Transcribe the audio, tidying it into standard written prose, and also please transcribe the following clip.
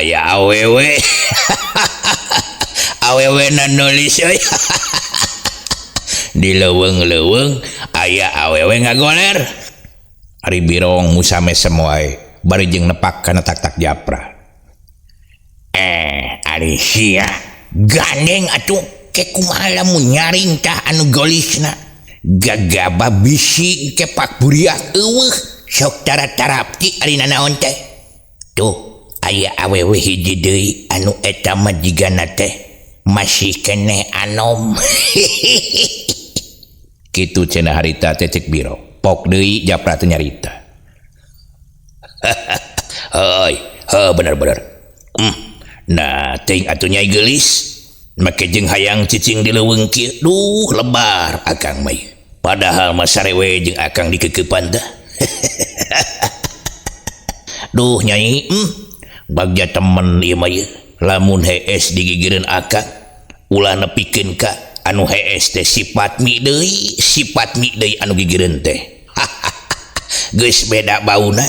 Aya awewe awewe na nulis euy. Di leuweung-leuweung aya awewe ngagoler. Ari Birong musa mesem wae bari jeung nepak kana tak-tak japra. Eh, ari sia gandeng atuh ke kumaha lamun nyaring tah anu golisna. Gagaba bisi kepak buriak eueuh sok tara-tarapti ari nanaon teh. Tuh aya awewe hiji deui anu eta mah jigana teh masih keneh anom. Kitu cenah harita teh cek Biro. Pok deui japra teh nyarita. Heuy, heuh bener-bener. Nah, teuing atuh Nyai geulis. Make jeung hayang cicing di leuweung kieu. Duh, lebar akang mah. Padahal mah sarewe jeung akang dikekeupan teh. Duh Nyai, bagja temen ieu mah ieu. Lamun hees digigireun akang, ulah nepikeun ka anu hees teh sifat mi deui, sifat mi deui anu gigireun teh. Geus beda bauna.